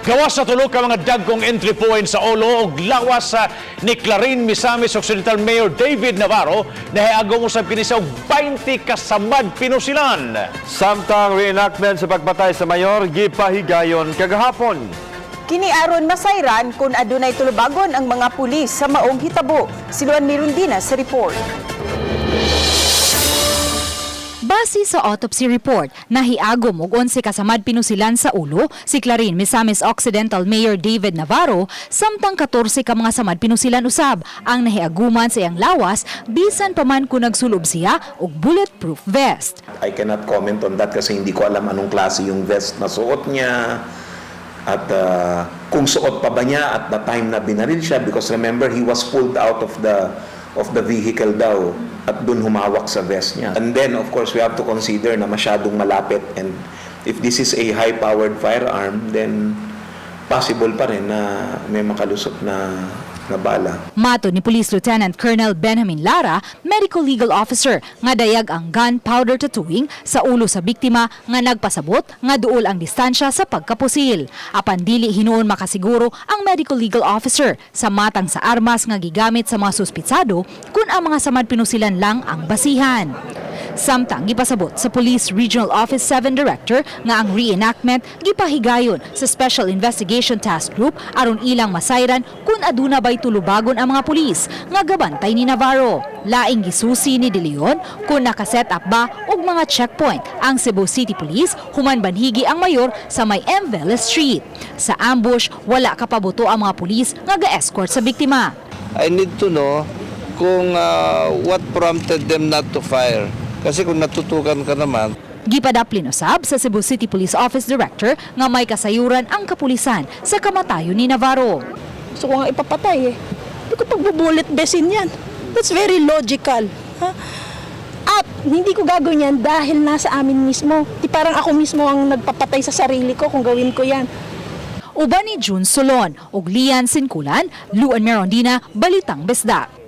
Gawas sa tulo ka mga dagkong entry point sa ulo og lawas sa ni Clarin Misamis Occidental Mayor David Navarro, nahiagom usab kini sa og 20 ka samad pinusilan. Samtang reenactment sa pagpatay sa mayor gipahigayon kagahapon. Kini aron masayran kung adunay tulubagon ang mga pulis sa maong hitabo. Si Luan Mirundina sa report. Base sa autopsy report, nahiagom og 11 kasamad pinusilan sa ulo si Clarin Misamis Occidental Mayor David Navarro, samtang 14 ka mga samad pinusilan usab ang nahiaguman sa iyang lawas, bisan pa man kung nagsulob siya og bulletproof vest. I cannot comment on that kasi hindi ko alam anong klase yung vest na suot niya at kung suot pa ba niya at the time na binaril siya, because remember, he was pulled out of the vehicle daw at dun humawak sa vest niya. And then, of course, we have to consider na masyadong malapit, and if this is a high-powered firearm, then possible pa rin na may makalusot na bala. Matod ni Police Lieutenant Colonel Benjamin Lara, medical legal officer, nga dayag ang gunpowder tattooing sa ulo sa biktima nga nagpasabot nga duol ang distansya sa pagkapusil. Apan dili hinuon makasiguro ang medical legal officer sa matang sa armas nga gigamit sa mga suspitsado kung ang mga samad pinusilan lang ang basihan. Samtang gipasabot sa Police Regional Office 7 Director nga ang reenactment gipahigayon sa Special Investigation Task Group aron ilang masayran kung aduna bay tulubagon ang mga pulis nga gabantay ni Navarro. Laing gisusi ni De Leon kung nakaset up ba og mga checkpoint ang Cebu City Police human banhigi ang mayor sa may M. Velez Street. Sa ambush, wala kapabuto ang mga pulis nga ga-escort sa biktima. I need to know kung what prompted them not to fire. Kasi kung natutukan ka naman, Gipadaplin usab sa Cebu City Police Office Director nga may kasayuran ang kapulisan sa kamatayon ni Navarro. Gusto ko nga ipapatay eh. Hindi ko pagbu-bullet vest-in yan. That's very logical. Ha? At hindi ko gagawin yan dahil nasa amin mismo. Di parang ako mismo ang nagpapatay sa sarili ko kung gawin ko yan. Uban ni June Solon ug Lian Sinkulan, Luan Merondina, Balitang Bisdak.